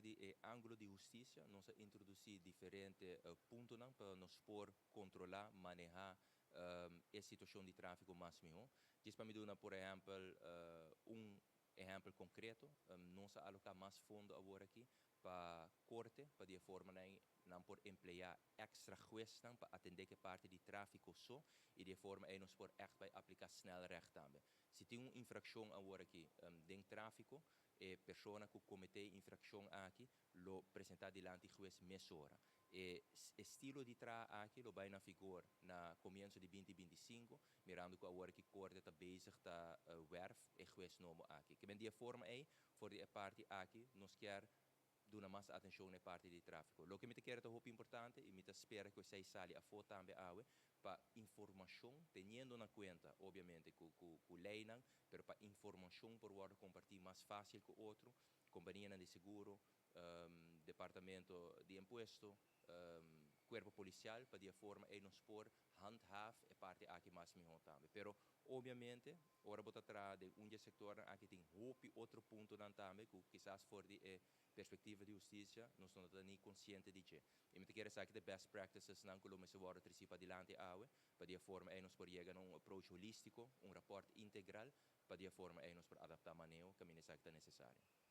For di e angulo di husticia, nos a introduci diferente puntonan pa nos por controla, maneha e situacion di trafico mas miho. Djis pa mi duna, por ehempel, un ehempel concreto, nos a aloca mas fondo awor aki pa corte, pa di forma nan por emplea extra huesnan pa atende cu e parti di trafico so, y di forma ey nos por echt bay aplica snelrecht tambe. Si tin un infraccion awor aki den trafico, e persona cu comete infraccion aki lo presenta dilanti hues mesora. E estilo di traha aki lo bay na vigor na comienso di 2025, mirando cu awor aki corte ta bezig ta werf e hues nobo aki. Kiermen, di forma ey, for di parti aki, nos kier duna mas atencion na parti di trafico. Loke mi kier ta hopi importante y mi ta spera cu esey sali afo tambe awe pa informacion, teniendo na cuenta, obviamente, cu leynan, pero pa informacion por wordo comparti mas facil cu otro, compania di seguro, departamento di impuesto, cuerpo policial, pa di forma ey nos por handhaaf e parti aki mas miho tambe. Pero, obviamente, ora bo ta traha den un sector aki, tin hopi otro puntonan tambe, cu kisas for di e perspectiva di husticia, nos no ta ni consciente di dje. Y mi kier sa cu the best practices nan cu lo mester wordo treci padilanti awe, pa di forma ey nos por yega na un approach holistico, un rapport integral, pa di forma ey nos por adapta maneho, caminda esaki ta necesario.